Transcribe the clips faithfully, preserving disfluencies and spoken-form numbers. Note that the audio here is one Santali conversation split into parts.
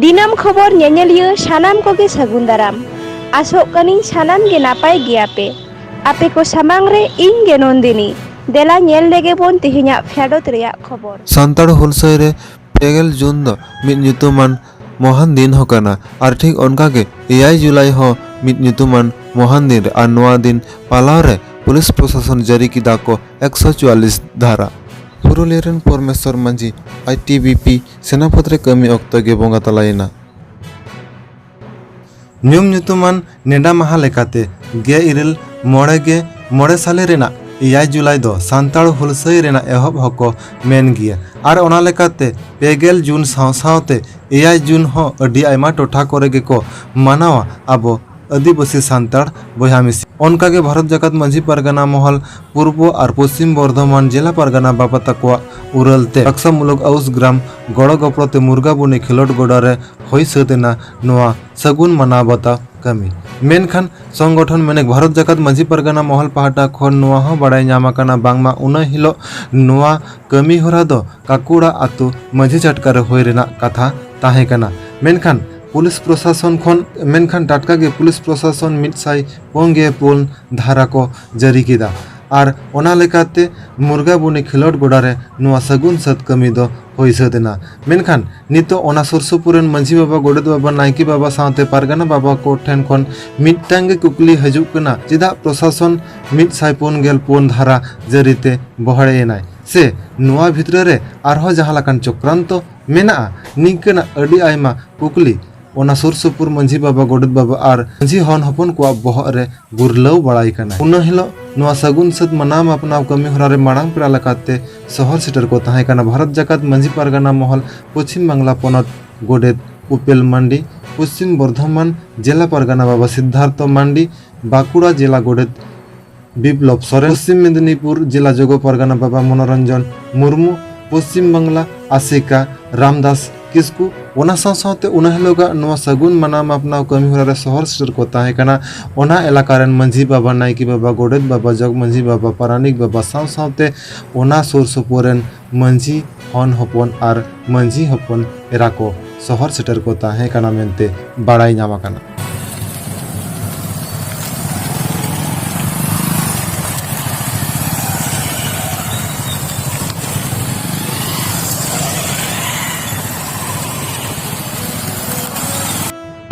ᱫᱤᱱᱟᱹᱢ ᱠᱷᱚᱵᱚᱨ ᱧᱮᱧᱮᱞᱤᱭᱟᱹ ᱥᱟᱱᱟᱢ ᱠᱚᱜᱮ ᱥᱟᱹᱜᱩᱱ ᱫᱟᱨᱟᱢ᱾ ᱟᱥᱚᱜ ᱠᱟᱹᱱᱟᱹᱧ ᱥᱟᱱᱟᱢ ᱜᱮ ᱱᱟᱯᱟᱭ ᱜᱮᱭᱟ ᱯᱮ᱾ ᱟᱯᱮ ᱠᱚ ᱥᱟᱢᱟᱝ ᱨᱮ ᱤᱧ ᱜᱮ ᱱᱚᱱᱫᱤᱱᱤ᱾ ᱫᱮᱞᱟ ᱧᱮᱞ ᱞᱮᱜᱮ ᱵᱚᱱ ᱛᱮᱦᱮᱧᱟᱜ ᱯᱷᱮᱰᱚᱛ ᱨᱮᱭᱟᱜ ᱠᱷᱚᱵᱚᱨ᱾ ᱥᱟᱱᱛᱟᱲ ᱦᱩᱞᱥᱟᱹᱭ ᱨᱮ ᱯᱮ ᱜᱮᱞ ᱡᱩᱱ ᱫᱚ ᱢᱤᱫ ᱧᱩᱛᱩᱢᱟᱱ ᱢᱚᱦᱟᱱ ᱫᱤᱱ ᱦᱚᱸ ᱠᱟᱱᱟ᱾ ᱟᱨ ᱴᱷᱤᱠ ᱚᱱᱠᱟ ᱜᱮ ᱮᱭᱟᱭ ᱡᱩᱞᱟᱭ ᱦᱚᱸ ᱢᱤᱫ ᱧᱩᱛᱩᱢᱟᱱ ᱢᱚᱦᱟᱱ ᱫᱤᱱ ᱨᱮ, ᱟᱨ ᱱᱚᱣᱟ ᱫᱤᱱ ᱯᱟᱞᱟᱣ ᱨᱮ ᱯᱩᱞᱤᱥ ᱯᱨᱚᱥᱟᱥᱚᱱ ᱡᱟᱹᱨᱤ ᱠᱮᱫᱟ ᱠᱚ ᱮᱠᱥᱚ ᱪᱩᱣᱟᱞᱤᱥ ᱫᱷᱟᱨᱟ᱾ ᱯᱩᱨᱩᱞᱤᱭᱟᱹ ᱨᱮᱱ ᱯᱚᱨᱢᱮᱥᱣᱚᱨ ᱢᱟᱹᱡᱷᱤ ᱟᱭ ᱴᱤ ᱵᱤ ᱯᱤ ᱥᱮᱱᱟᱯᱚᱛ ᱨᱮ ᱠᱟᱹᱢᱤ ᱚᱠᱛᱚ ᱜᱮ ᱵᱚᱸᱜᱟ ᱛᱟᱞᱟᱭᱮᱱᱟ᱾ ᱧᱩᱢ ᱧᱩᱛᱩᱢᱟᱱ ᱱᱮᱰᱟ ᱢᱟᱦᱟ ᱞᱮᱠᱟᱛᱮ ᱜᱮᱞ ᱤᱨᱟᱹᱞ ᱢᱚᱬᱮ ᱜᱮ ᱢᱚᱬᱮ ᱥᱟᱞᱮ ᱨᱮᱱᱟᱜ ᱮᱭᱟᱭ ᱡᱩᱞᱟᱭ ᱫᱚ ᱥᱟᱱᱛᱟᱲ ᱦᱩᱞᱥᱟᱹᱭ ᱨᱮᱱᱟᱜ ᱮᱦᱚᱵ ᱦᱚᱸᱠᱚ ᱢᱮᱱ ᱜᱮᱭᱟ᱾ ᱟᱨ ᱚᱱᱟ ᱞᱮᱠᱟᱛᱮ ᱯᱮ ᱜᱮᱞ ᱡᱩᱱ ᱥᱟᱶ ᱥᱟᱶᱛᱮ ᱮᱭᱟᱭ ᱡᱩᱱ ᱦᱚᱸ ᱟᱹᱰᱤ ᱟᱭᱢᱟ ᱴᱚᱴᱷᱟ ᱠᱚᱨᱮ ᱜᱮᱠᱚ ᱢᱟᱱᱟᱣᱟ ᱟᱵᱚ ᱟᱹᱫᱤᱵᱟᱹᱥᱤ ᱥᱟᱱᱛᱟᱲ ᱵᱚᱭᱦᱟ ᱢᱤᱥᱤ᱾ ᱚᱱᱠᱟᱜᱮ ᱵᱷᱟᱨᱚᱛ ᱡᱟᱠᱟᱛ ᱢᱟᱹᱡᱷᱤ ᱯᱟᱨᱜᱟᱱᱟ ᱢᱚᱦᱚᱞ ᱯᱩᱨᱵᱚ ᱟᱨ ᱯᱚᱥᱪᱤᱢ ᱵᱚᱨᱫᱷᱚᱢᱟᱱ ᱡᱮᱞᱟ ᱯᱟᱨᱜᱟᱱᱟ ᱵᱟᱵᱟ ᱛᱟᱠᱚᱣᱟᱜ ᱩᱨᱟᱹᱞ ᱛᱮ ᱵᱟᱠᱥᱟᱢᱩᱞᱩᱠ ᱟᱹᱣᱩᱥ ᱜᱨᱟᱢ ᱜᱚᱲᱚ ᱜᱚᱯᱚᱲᱚ ᱛᱮ ᱢᱩᱨᱜᱟᱵᱩᱱᱤ ᱠᱷᱮᱞᱳᱰ ᱜᱚᱰᱟ ᱨᱮ ᱦᱩᱭ ᱥᱟᱹᱛ ᱮᱱᱟ ᱱᱚᱣᱟ ᱥᱟᱹᱜᱩᱱ ᱢᱟᱱᱟᱣ ᱵᱟᱛᱟᱣ ᱠᱟᱹᱢᱤ᱾ ᱢᱮᱱᱠᱷᱟᱱ ᱥᱚᱝᱜᱚᱴᱷᱚᱱ ᱢᱮᱱᱮᱠ ᱵᱷᱟᱨᱚᱛ ᱡᱟᱠᱟᱛ ᱢᱟᱹᱡᱷᱤ ᱯᱟᱨᱜᱟᱱᱟ ᱢᱚᱦᱚᱞ ᱯᱟᱦᱴᱟ ᱠᱷᱚᱱ ᱱᱚᱣᱟ ᱦᱚᱸ ᱵᱟᱲᱟᱭ ᱧᱟᱢ ᱟᱠᱟᱱᱟ, ᱵᱟᱝᱢᱟ ᱩᱱᱟᱹ ᱦᱤᱞᱳᱜ ᱱᱚᱣᱟ ᱠᱟᱹᱢᱤ ᱦᱚᱨᱟ ᱫᱚ ᱠᱟᱠᱩᱲᱟ ᱟᱛᱳ ᱢᱟᱹᱡᱷᱤ ᱪᱷᱟᱴᱠᱟ ᱨᱮ ᱦᱩᱭ ᱨᱮᱱᱟᱜ ᱠᱟᱛᱷᱟ ᱛᱟᱦᱮᱸ ᱠᱟᱱᱟ᱾ ᱢᱮᱱᱠᱷᱟᱱ ᱯᱩᱞᱤᱥ ᱯᱨᱚᱥᱟᱥᱚᱱ ᱠᱷᱚᱱ, ᱢᱮᱱᱠᱷᱟᱱ ᱴᱟᱴᱠᱟ ᱜᱮ ᱯᱩᱞᱤᱥ ᱯᱨᱚᱥᱟᱥᱚᱱ ᱢᱤᱫ ᱥᱟᱭ ᱯᱩᱱ ᱜᱮ ᱯᱩᱱ ᱫᱷᱟᱨᱟ ᱠᱚ ᱡᱟᱹᱨᱤ ᱠᱮᱫᱟ᱾ ᱟᱨ ᱚᱱᱟ ᱞᱮᱠᱟᱛᱮ ᱢᱩᱨᱜᱟᱵᱩᱱᱤ ᱠᱷᱮᱞᱳᱰ ᱜᱚᱰᱟ ᱨᱮ ᱱᱚᱣᱟ ᱥᱟᱹᱜᱩᱱ ᱥᱟᱹᱛ ᱠᱟᱹᱢᱤ ᱫᱚ ᱦᱩᱭ ᱥᱟᱹᱛ ᱮᱱᱟ᱾ ᱢᱮᱱᱠᱷᱟᱱ ᱱᱤᱛᱚᱜ ᱚᱱᱟ ᱥᱩᱨ ᱥᱩᱯᱩᱨ ᱨᱮᱱ ᱢᱟᱹᱡᱷᱤ ᱵᱟᱵᱟ, ᱜᱚᱰᱮᱛ ᱵᱟᱵᱟ, ᱱᱟᱭᱠᱮ ᱵᱟᱵᱟ ᱥᱟᱶᱛᱮ ᱯᱟᱨᱜᱟᱱᱟ ᱵᱟᱵᱟ ᱠᱚ ᱴᱷᱮᱱ ᱠᱷᱚᱱ ᱢᱤᱫᱴᱟᱝ ᱜᱮ ᱠᱩᱠᱞᱤ ᱦᱤᱡᱩᱜ ᱠᱟᱱᱟ, ᱪᱮᱫᱟᱜ ᱯᱨᱚᱥᱟᱥᱚᱱ ᱢᱤᱫ ᱥᱟᱭ ᱯᱩᱱ ᱜᱮᱞ ᱯᱩᱱ ᱫᱷᱟᱨᱟ ᱡᱟᱹᱨᱤ ᱛᱮ ᱵᱚᱦᱲᱮ ᱮᱱᱟᱭ? ᱥᱮ ᱱᱚᱣᱟ ᱵᱷᱤᱛᱨᱤ ᱨᱮ ᱟᱨᱦᱚᱸ ᱡᱟᱦᱟᱸ ᱞᱮᱠᱟᱱ ᱪᱚᱠᱨᱟᱱᱛᱚ ᱢᱮᱱᱟᱜᱼᱟ? ᱱᱤᱝᱠᱟᱹᱱᱟᱜ ᱟᱹᱰᱤ ᱟᱭᱢᱟ ᱠᱩᱠᱞᱤ ᱚᱱᱟ ᱥᱩᱨ ᱥᱩᱯᱩᱨ ᱢᱟᱹᱡᱷᱤ ᱵᱟᱵᱟ, ᱜᱚᱰᱮᱛ ᱵᱟᱵᱟ ᱟᱨ ᱢᱟᱹᱡᱷᱤ ᱦᱚᱱ ᱦᱚᱯᱚᱱ ᱠᱚᱣᱟᱜ ᱵᱚᱦᱚᱜ ᱨᱮ ᱜᱩᱨᱞᱟᱹᱣ ᱵᱟᱲᱟᱭ ᱠᱟᱱᱟ᱾ ᱩᱱᱟᱹ ᱦᱤᱞᱳᱜ ᱱᱚᱣᱟ ᱥᱟᱹᱜᱩᱱ ᱥᱟᱹᱛ ᱢᱟᱱᱟᱣ ᱢᱟᱯᱱᱟᱣ ᱠᱟᱹᱢᱤ ᱦᱚᱨᱟ ᱨᱮ ᱢᱟᱲᱟᱝ ᱯᱮᱲᱟ ᱞᱮᱠᱟᱛᱮ ᱥᱚᱦᱚᱨ ᱥᱮᱴᱮᱨ ᱠᱚ ᱛᱟᱦᱮᱸ ᱠᱟᱱᱟ ᱵᱷᱟᱨᱚᱛ ᱡᱟᱠᱟᱛ ᱢᱟᱹᱡᱷᱤ ᱯᱟᱨᱜᱟᱱᱟ ᱢᱚᱦᱚᱞ, ᱯᱚᱪᱷᱤᱢ ᱵᱟᱝᱞᱟ ᱯᱚᱱᱚᱛ ᱜᱚᱰᱮᱛ ᱩᱯᱮᱞ ᱢᱟᱱᱰᱤ, ᱯᱚᱪᱷᱤᱢ ᱵᱚᱨᱫᱷᱚᱢᱟᱱ ᱡᱮᱞᱟ ᱯᱟᱨᱜᱟᱱᱟ ᱵᱟᱵᱟ ᱥᱤᱫᱽᱫᱷᱟᱨᱛᱷᱚ ᱢᱟᱱᱰᱤ, ᱵᱟᱸᱠᱩᱲᱟ ᱡᱮᱞᱟ ᱜᱚᱰᱮᱛ ᱵᱤᱯᱞᱚᱵ ᱥᱚᱨᱮᱱ, ᱯᱚᱪᱷᱤᱢ ᱢᱮᱫᱤᱱᱤᱯᱩᱨ ᱡᱮᱞᱟ ᱡᱚᱜᱚ ᱯᱟᱨᱜᱟᱱᱟ ᱵᱟᱵᱟ ᱢᱚᱱᱳᱨᱚᱧᱡᱚᱱ ᱢᱩᱨᱢᱩ, ᱯᱚᱪᱷᱤᱢ ᱵᱟᱝᱞᱟ ᱟᱥᱮᱠᱟ ᱨᱟᱢᱫᱟᱥ ᱠᱤᱥᱠᱩ, ᱚᱱᱟ ᱥᱟᱶ ᱥᱟᱶᱛᱮ ᱚᱱᱟ ᱦᱤᱞᱳᱜᱟᱜ ᱱᱚᱣᱟ ᱥᱟᱹᱜᱩᱱ ᱢᱟᱱᱟᱣ ᱢᱟᱯᱱᱟᱣ ᱠᱟᱹᱢᱤ ᱦᱚᱨᱟ ᱨᱮ ᱥᱚᱦᱚᱨ ᱥᱮᱴᱮᱨ ᱠᱚ ᱛᱟᱦᱮᱸ ᱠᱟᱱᱟ ᱚᱱᱟ ᱮᱞᱟᱠᱟ ᱨᱮᱱ ᱢᱟᱹᱡᱷᱤ ᱵᱟᱵᱟ, ᱱᱟᱭᱠᱮ ᱵᱟᱵᱟ, ᱜᱚᱰᱮᱛ ᱵᱟᱵᱟ, ᱡᱚᱜᱽ ᱢᱟᱹᱡᱷᱤ ᱵᱟᱵᱟ, ᱯᱟᱨᱟᱱᱤᱠ ᱵᱟᱵᱟ ᱥᱟᱶ ᱥᱟᱶᱛᱮ ᱚᱱᱟ ᱥᱩᱨ ᱥᱩᱯᱩᱨ ᱨᱮᱱ ᱢᱟᱹᱡᱷᱤ ᱦᱚᱱ ᱦᱚᱯᱚᱱ ᱟᱨ ᱢᱟᱹᱡᱷᱤ ᱦᱚᱯᱚᱱ ᱮᱨᱟ ᱠᱚ᱾ ᱥᱚᱦᱚᱨ ᱥᱮᱴᱮᱨ ᱠᱚ ᱛᱟᱦᱮᱸ ᱠᱟᱱᱟ ᱢᱮᱱᱛᱮ ᱵᱟᱲᱟᱭ ᱧᱟᱢ ᱟᱠᱟᱱᱟ᱾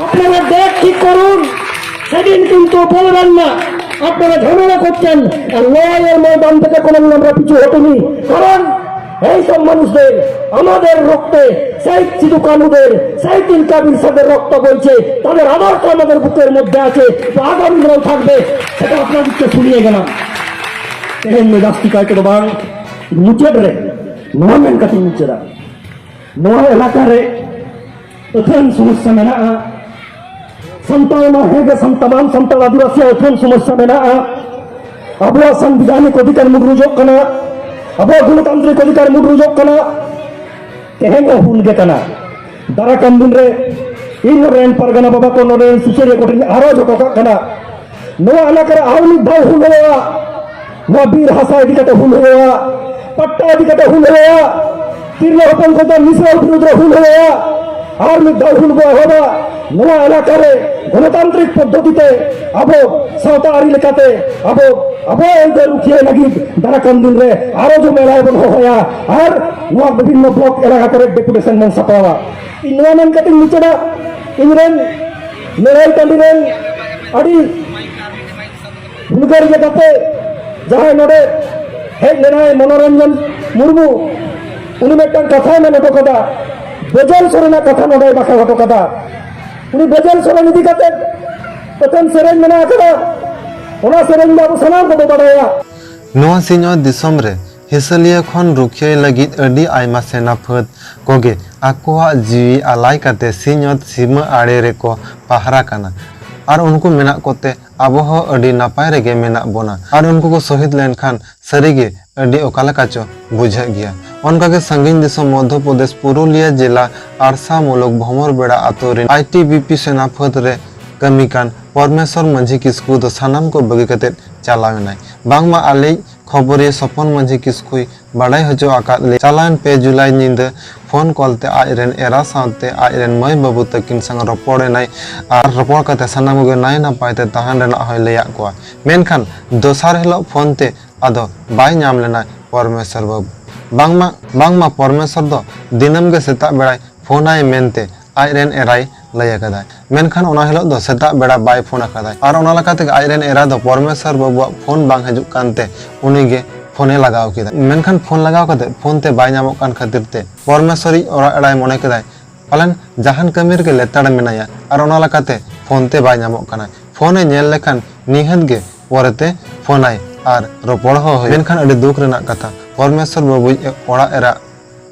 আপনারা দেখ কি করুন, সেদিন কিন্তু বলবেন না আপনারা ঝামেলা করছেন। আর লড়াইয়ের ময়দান থেকে কোনোদিন আমরা পিছু হটিনি, কারণ এই সব মানুষদের, আমাদের রক্তে শহীদ সিধু কানুদের, শহীদ তিলকা বিরসাদের রক্ত বইছে, তাদের আদর্শ আমাদের বুকের মধ্যে আছে, তো আগামী দিনেও থাকবে, সেটা আপনাদেরকে শুনিয়ে গেলাম। Tehin me dasti kai ke dobang, muchad re, nuamen kati muchada. ᱱᱚᱣᱟ ᱮᱞᱟᱠᱟ ᱨᱮ ᱟᱹᱛᱷᱟᱹᱱ ᱥᱚᱢᱚᱥᱥᱟ ᱢᱮᱱᱟᱜᱼᱟ᱾ ᱥᱟᱱᱛᱟᱲ ᱢᱟ ᱦᱮᱸᱜᱮ, ᱥᱟᱱᱛᱟᱲ, ᱵᱟᱝ ᱥᱟᱱᱛᱟᱲ ᱟᱹᱫᱤᱵᱟᱹᱥᱤ ᱟᱹᱛᱷᱟᱹᱱ ᱥᱚᱢᱚᱥᱥᱟ ᱢᱮᱱᱟᱜᱼᱟ᱾ ᱟᱵᱚᱣᱟᱜ ᱥᱟᱝᱵᱤᱫᱷᱟᱱᱤᱠ ᱚᱫᱷᱤᱠᱟᱨ ᱢᱩᱰᱨᱩᱡᱚᱜ ᱠᱟᱱᱟ, ᱟᱵᱚᱣᱟᱜ ᱜᱚᱱᱚᱛᱟᱱᱛᱨᱤᱠ ᱚᱫᱷᱤᱠᱟᱨ ᱢᱩᱰᱨᱩᱡᱚᱜ ᱠᱟᱱᱟ᱾ ᱛᱮᱦᱮᱧ ᱦᱚᱸ ᱦᱩᱞ ᱜᱮ ᱠᱟᱱᱟ᱾ ᱫᱟᱨᱟ ᱠᱟᱱ ᱫᱤᱱ ᱨᱮ ᱤᱧ ᱱᱚᱰᱮ ᱨᱮᱱ ᱯᱟᱨᱜᱟᱱᱟ ᱵᱟᱵᱟ ᱠᱚ, ᱱᱚᱰᱮ ᱨᱮᱱ ᱥᱩᱥᱟᱹᱨᱤᱭᱟᱹ ᱠᱚᱴᱷᱮᱱ ᱟᱨᱚ ᱡᱚᱛᱚ ᱠᱟᱜ ᱠᱟᱱᱟ, ᱱᱚᱣᱟ ᱮᱞᱟᱠᱟ ᱨᱮ ᱟᱨ ᱢᱤᱫ ᱫᱷᱟᱣ ᱦᱩᱞ ᱦᱩᱭᱩᱜᱼᱟ᱾ ᱱᱚᱣᱟ ᱵᱤᱨ ᱦᱟᱥᱟ ᱤᱫᱤ ᱠᱟᱛᱮ ᱦᱩᱞ ᱦᱩᱭᱩᱜᱼᱟ, ᱯᱟᱴᱴᱟ ᱤᱫᱤ ᱠᱟᱛᱮ ᱦᱩᱞ ᱦᱩᱭᱩᱜᱼᱟ, ᱛᱤᱨᱞᱟᱹ ᱦᱚᱯᱚᱱ ᱠᱚ ᱢᱤᱥᱨᱟ ᱵᱤᱨᱩᱫᱽ ᱨᱮ ᱦᱩᱞ ᱦᱩᱭᱩᱜᱼᱟ᱾ ᱟᱨ ᱢᱤᱫ ᱫᱷᱟᱣ ᱦᱩᱞ ᱵᱚ ᱮᱦᱚᱵᱟ᱾ ᱱᱚᱣᱟ ᱮᱞᱟᱠᱟ ᱨᱮ ᱜᱚᱱᱚᱛᱟᱱᱛᱨᱤᱠ ᱯᱚᱫᱽᱫᱷᱚᱛᱤ ᱛᱮ ᱟᱵᱚ ᱥᱟᱶᱛᱟ ᱟᱹᱨᱤ ᱞᱮᱠᱟᱛᱮ ᱟᱵᱚ ᱟᱵᱚᱣᱟᱜ ᱟᱹᱭᱫᱟᱹᱨ ᱨᱩᱠᱷᱤᱭᱟᱹ ᱞᱟᱹᱜᱤᱫ ᱫᱟᱨᱟ ᱠᱟᱱ ᱫᱤᱱ ᱨᱮ ᱟᱨᱚ ᱡᱩᱢᱤ ᱮᱞᱟᱭ ᱵᱚᱱ ᱦᱚᱦᱚᱭᱟ ᱟᱨ ᱱᱚᱣᱟ ᱵᱤᱵᱷᱤᱱᱱᱚ ᱵᱞᱚᱠ ᱮᱞᱟᱠᱟ ᱠᱚᱨᱮ ᱰᱮᱯᱩᱴᱮᱥᱚᱱ ᱵᱚᱱ ᱥᱟᱯᱲᱟᱣᱟ᱾ ᱤᱧ ᱱᱚᱣᱟ ᱢᱮᱱ ᱠᱟᱛᱮᱧ ᱢᱩᱪᱟᱹᱫᱟ, ᱤᱧ ᱨᱮᱱ ᱞᱟᱹᱲᱦᱟᱹᱭ ᱴᱟᱺᱰᱤ ᱨᱮᱱ ᱟᱹᱰᱤ ᱦᱩᱞᱜᱟᱹᱨᱤᱭᱟᱹ ᱜᱟᱛᱮ ᱡᱟᱦᱟᱸᱭ ᱱᱚᱰᱮ ᱦᱮᱡ ᱞᱮᱱᱟᱭ ᱢᱚᱱᱳᱨᱚᱧᱡᱚᱱ ᱢᱩᱨᱢᱩ, ᱩᱱᱤ ᱢᱤᱫᱴᱟᱝ ᱠᱟᱛᱷᱟᱭ ᱢᱮᱱ ᱦᱚᱴᱚ ᱠᱟᱫᱟ, ᱵᱮᱡᱚᱞ ᱥᱚᱨᱮᱱᱟᱜ ᱠᱟᱛᱷᱟ ᱱᱚᱰᱮᱭ ᱵᱟᱠᱷᱮᱲ ᱦᱚᱴᱚ ᱠᱟᱫᱟ᱾ ᱩᱱᱤ ᱵᱮᱡᱚᱞ ᱥᱚᱨᱮᱱ ᱤᱫᱤ ᱠᱟᱛᱮ ᱢᱤᱫᱴᱟᱝ ᱥᱮᱨᱮᱧ ᱢᱮᱱᱟᱜ ᱟᱠᱟᱫᱟ, ᱚᱱᱟ ᱥᱮᱨᱮᱧ ᱫᱚ ᱟᱵᱚ ᱥᱟᱱᱟᱢ ᱠᱚᱵᱚ ᱵᱟᱰᱟᱭᱟ᱾ ᱱᱚᱣᱟ ᱥᱤᱧᱚᱛ ᱫᱤᱥᱚᱢ ᱨᱮ ᱦᱤᱥᱟᱹᱞᱤᱭᱟᱹ ᱠᱷᱚᱱ ᱨᱩᱠᱷᱤᱭᱟᱹᱭ ᱞᱟᱹᱜᱤᱫ ᱟᱹᱰᱤ ᱟᱭᱢᱟ ᱥᱮᱱᱟ ᱯᱷᱟᱹᱫ ᱠᱚᱜᱮ ᱟᱠᱚᱣᱟᱜ ᱡᱤᱣᱤ ᱟᱞᱟᱭ ᱠᱟᱛᱮ ᱥᱤᱧᱚᱛ ᱥᱤᱢᱟᱹ ᱟᱲᱮ ᱨᱮᱠᱚ ᱯᱟᱦᱨᱟ ᱠᱟᱱᱟ᱾ ᱟᱨ ᱩᱱᱠᱩ ᱢᱮᱱᱟᱜ ᱠᱚᱛᱮ ᱟᱵᱚ ᱦᱚᱸ ᱟᱹᱰᱤ ᱱᱟᱯᱟᱭ ᱨᱮᱜᱮ ᱢᱮᱱᱟᱜ ᱵᱚᱱᱟ᱾ ᱟᱨ ᱩᱱᱠᱩ ᱠᱚ ᱥᱚᱦᱤᱫ ᱞᱮᱱᱠᱷᱟᱱ ᱥᱟᱹᱨᱤᱜᱮ ᱟᱹᱰᱤ ᱚᱠᱟ ᱞᱮᱠᱟ ᱪᱚ ᱵᱩᱡᱷᱟᱹᱜ ᱜᱮᱭᱟ᱾ ᱚᱱᱠᱟᱜᱮ ᱥᱟᱺᱜᱤᱧ ᱫᱤᱥᱚᱢ ᱢᱚᱫᱽᱫᱷᱚ ᱯᱨᱚᱫᱮᱥ ᱯᱩᱨᱩᱞᱤᱭᱟᱹ ᱡᱮᱞᱟ ᱟᱲᱥᱟ ᱢᱩᱞᱩᱠ ᱵᱷᱚᱢᱚᱨ ᱵᱮᱲᱟ ᱟᱛᱳ ᱨᱮᱱ ᱟᱭ ᱴᱤ ᱵᱤ ᱯᱤ ᱥᱮᱱᱟ ᱯᱷᱟᱹᱫ ᱨᱮ ᱠᱟᱹᱢᱤ ᱠᱟᱱ ᱯᱚᱨᱢᱮᱥᱚᱨ ᱢᱟᱹᱡᱷᱤ ᱠᱤᱥᱠᱩ ᱫᱚ ᱥᱟᱱᱟᱢ ᱠᱚ ᱵᱟᱹᱜᱤ ᱠᱟᱛᱮ ᱪᱟᱞᱟᱣ ᱮᱱᱟᱭ᱾ ᱵᱟᱝᱢᱟ ᱟᱞᱮᱭᱤᱡ ᱠᱷᱚᱵᱚᱨᱤᱭᱟᱹ ᱥᱚᱯᱚᱱ ᱢᱟᱹᱡᱷᱤ ᱠᱤᱥᱠᱩᱭ ᱵᱟᱰᱟᱭ ᱦᱚᱪᱚ ᱟᱠᱟᱫ ᱞᱮᱭᱟ, ᱪᱟᱞᱟᱣᱮᱱ ᱯᱮ ᱡᱩᱞᱟᱭ ᱧᱤᱫᱟᱹ ᱯᱷᱳᱱ ᱠᱚᱞ ᱛᱮ ᱟᱡ ᱨᱮᱱ ᱮᱨᱟ ᱥᱟᱶᱛᱮ ᱟᱡ ᱨᱮᱱ ᱢᱟᱹᱭ ᱵᱟᱹᱵᱩ ᱛᱟᱹᱠᱤᱱ ᱥᱟᱶ ᱨᱚᱯᱚᱲ ᱮᱱᱟᱭ ᱟᱨ ᱨᱚᱯᱚᱲ ᱠᱟᱛᱮ ᱥᱟᱱᱟᱢ ᱠᱚᱜᱮ ᱱᱟᱭ ᱱᱟᱯᱟᱭ ᱛᱮ ᱛᱟᱦᱮᱱ ᱨᱮᱱᱟᱜ ᱦᱚᱸᱭ ᱞᱟᱹᱭᱟᱫ ᱠᱚᱣᱟ᱾ ᱢᱮᱱᱠᱷᱟᱱ ᱫᱚᱥᱟᱨ ᱦᱤᱞᱳᱜ ᱯᱷᱳᱱ ᱛᱮ ᱟᱫᱚ ᱵᱟᱭ ᱧᱟᱢ ᱞᱮᱱᱟ ᱯᱚᱨᱢᱮᱥᱚᱨ ᱵᱟᱹᱵᱩ᱾ ᱵᱟᱝᱢᱟ, ᱵᱟᱝᱢᱟ ᱯᱚᱨᱢᱮᱥᱚᱨ ᱫᱚ ᱫᱤᱱᱟᱹᱢ ᱜᱮ ᱥᱮᱛᱟᱜ ᱵᱮᱲᱟᱭ ᱯᱷᱳᱱᱟᱭ ᱢᱮᱱᱛᱮ ᱟᱡ ᱨᱮᱱ ᱮᱨᱟᱭ ᱞᱟᱹᱭ ᱟᱠᱟᱫᱟᱭ᱾ ᱢᱮᱱᱠᱷᱟᱱ ᱚᱱᱟ ᱦᱤᱞᱳᱜ ᱫᱚ ᱥᱮᱛᱟᱜ ᱵᱮᱲᱟ ᱵᱟᱭ ᱯᱷᱳᱱ ᱟᱠᱟᱫᱟᱭ ᱟᱨ ᱚᱱᱟ ᱞᱮᱠᱟ ᱛᱮᱜᱮ ᱟᱡ ᱨᱮᱱ ᱮᱨᱟ ᱫᱚ ᱯᱚᱨᱢᱮᱥᱚᱨ ᱵᱟᱹᱵᱩᱣᱟᱜ ᱯᱷᱳᱱ ᱵᱟᱝ ᱦᱤᱡᱩᱜ ᱠᱟᱱᱛᱮ ᱩᱱᱤ ᱜᱮ ᱯᱷᱳᱱᱮ ᱞᱟᱜᱟᱣ ᱠᱮᱫᱟ᱾ ᱢᱮᱱᱠᱷᱟᱱ ᱯᱷᱳᱱ ᱞᱟᱜᱟᱣ ᱠᱟᱛᱮ ᱯᱷᱳᱱ ᱛᱮ ᱵᱟᱭ ᱧᱟᱢᱚᱜ ᱠᱟᱱ ᱠᱷᱟᱹᱛᱤᱨ ᱛᱮ ᱯᱚᱨᱢᱮᱥᱚᱨᱤᱡ ᱚᱲᱟᱜ ᱮᱨᱟᱭ ᱢᱚᱱᱮ ᱠᱮᱫᱟᱭ ᱯᱟᱞᱮᱱ ᱡᱟᱦᱟᱱ ᱠᱟᱹᱢᱤ ᱨᱮᱜᱮ ᱞᱮᱛᱟᱲ ᱢᱮᱱᱟᱭᱟ ᱟᱨ ᱚᱱᱟ ᱞᱮᱠᱟᱛᱮ ᱯᱷᱳᱱ ᱛᱮ ᱵᱟᱭ ᱧᱟᱢᱚᱜ ᱠᱟᱱᱟ᱾ ᱯᱷᱳᱱᱮ ᱧᱮᱞ ᱞᱮᱠᱷᱟᱱ ᱱᱤᱦᱟᱹᱛ ᱜᱮ ᱯᱚᱨᱮᱛᱮ ᱯᱷᱳᱱᱟᱭ ᱟᱨ ᱨᱚᱯᱚᱲ ᱦᱚᱸ ᱦᱩᱭᱩᱜᱼᱟ᱾ ᱢᱮᱱᱠᱷᱟᱱ ᱟᱹᱰᱤ ᱫᱩᱠ ᱨᱮᱱᱟᱜ ᱠᱟᱛᱷᱟ, ᱯᱚᱨᱢᱮᱥᱚᱨ ᱵᱟᱹᱵᱩᱭᱤᱡ ᱚᱲᱟᱜ ᱮᱨᱟ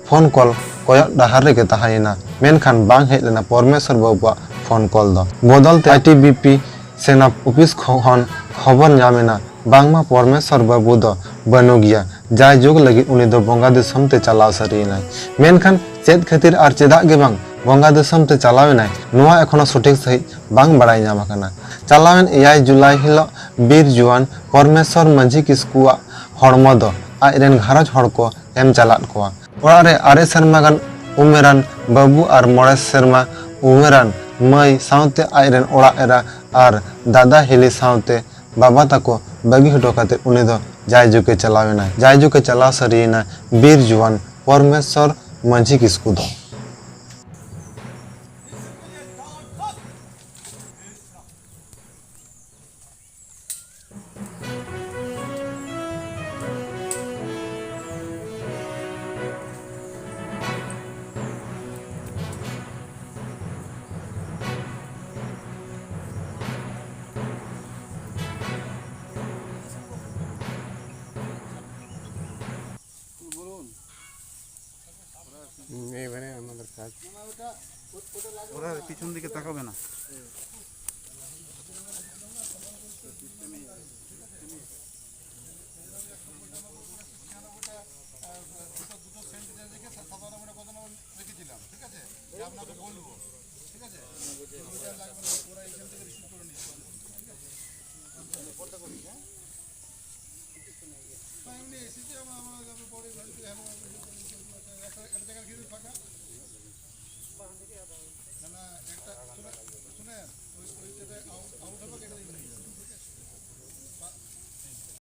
ᱯᱷᱳᱱ ᱠᱚᱞ ᱠᱚᱭᱚᱜ ᱰᱟᱦᱟᱨ ᱨᱮᱜᱮ ᱛᱟᱦᱮᱸᱭᱮᱱᱟ, ᱢᱮᱱᱠᱷᱟᱱ ᱵᱟᱝ ᱦᱮᱡ ᱞᱮᱱᱟ ᱯᱚᱨᱢᱮᱥᱚᱨ ᱵᱟᱹᱵᱩᱣᱟᱜ ᱯᱷᱳᱱ ᱠᱚᱞ ᱫᱚ᱾ ᱵᱚᱫᱚᱞ ᱛᱮ ᱟᱭ ᱴᱤ ᱵᱤ ᱯᱤ ᱥᱮᱱᱟ ᱚᱯᱷᱤᱥ ᱠᱷᱚᱱ ᱠᱷᱚᱵᱚᱨ ᱧᱟᱢ ᱮᱱᱟ, ᱵᱟᱝᱢᱟ ᱯᱚᱨᱢᱮᱥᱚᱨ ᱵᱟᱹᱵᱩ ᱫᱚ ᱵᱟᱹᱱᱩᱜ ᱜᱮᱭᱟ᱾ ᱡᱟᱭᱡᱩᱜᱽ ᱞᱟᱹᱜᱤᱫ ᱩᱱᱤ ᱫᱚ ᱵᱚᱸᱜᱟ ᱫᱤᱥᱚᱢ ᱛᱮ ᱪᱟᱞᱟᱣ ᱥᱟᱹᱨᱤᱭᱮᱱᱟᱭ᱾ ᱢᱮᱱᱠᱷᱟᱱ ᱪᱮᱫ ᱠᱷᱟᱹᱛᱤᱨ ᱟᱨ ᱪᱮᱫᱟᱜ ᱜᱮ ᱵᱟᱝ ᱵᱚᱸᱜᱟ ᱫᱤᱥᱚᱢ ᱛᱮ ᱪᱟᱞᱟᱣ ᱮᱱᱟᱭ, ᱱᱚᱣᱟ ᱮᱠᱷᱚᱱᱳ ᱥᱚᱴᱷᱤᱠ ᱥᱟᱺᱦᱤᱡ ᱵᱟᱝ ᱵᱟᱲᱟᱭ ᱧᱟᱢ ᱟᱠᱟᱱᱟ᱾ ᱪᱟᱞᱟᱣᱮᱱ ᱮᱭᱟᱭ ᱡᱩᱞᱟᱭ ᱦᱤᱞᱳᱜ ᱵᱤᱨ ᱡᱩᱣᱟᱹᱱ ᱯᱚᱨᱢᱮᱥᱚᱨ ᱢᱟᱹᱡᱷᱤ ᱠᱤᱥᱠᱩᱣᱟᱜ ᱦᱚᱲᱢᱚ ᱫᱚ ᱟᱡ ᱨᱮᱱ ᱜᱷᱟᱨᱚᱸᱡᱽ ᱦᱚᱲ ᱠᱚ ᱮᱢ ᱪᱟᱞᱟᱫ ᱠᱚᱣᱟ᱾ ᱚᱲᱟᱜ ᱨᱮ ᱟᱨᱮ ᱥᱮᱨᱢᱟ ᱜᱟᱱ ᱩᱢᱮᱨᱟᱱ ᱵᱟᱹᱵᱩ ᱟᱨ ᱢᱚᱬᱮ ᱥᱮᱨᱢᱟ ᱩᱢᱮᱨᱟᱱ ᱢᱟᱹᱭ ᱥᱟᱶᱛᱮ ᱟᱡ ᱨᱮᱱ ᱚᱲᱟᱜ ᱮᱨᱟ ᱟᱨ ᱫᱟᱫᱟ ᱦᱤᱞᱤ ᱥᱟᱶᱛᱮ ᱵᱟᱵᱟ ᱛᱟᱠᱚ ᱵᱟᱹᱜᱤ ᱦᱚᱴᱚ ᱠᱟᱛᱮ ᱩᱱᱤ ᱫᱚ ᱡᱟᱭᱡᱩᱜᱽ ᱮ ᱪᱟᱞᱟᱣ ᱮᱱᱟ᱾ ᱡᱟᱭᱡᱩᱜᱽ ᱮ ᱪᱟᱞᱟᱣ ᱥᱟᱹᱨᱤᱭᱮᱱᱟ ᱵᱤᱨ ᱡᱩᱣᱟᱹᱱ ᱯᱚᱨᱢᱮᱥᱚᱨ ᱢᱟᱹᱡᱷᱤ ᱠᱤᱥᱠᱩ ᱫᱚ᱾ হুম, এইবারে আমাদের কাজ। ওরা পিছন দিকে তাকাবে না। ᱮᱢᱱᱤ ᱥᱤᱴᱤ ᱟᱢᱟᱜ ᱟᱢᱟᱜ ᱵᱚᱰᱤ ᱵᱷᱟᱹᱜᱤ ᱛᱮ ᱦᱮᱢᱚᱜ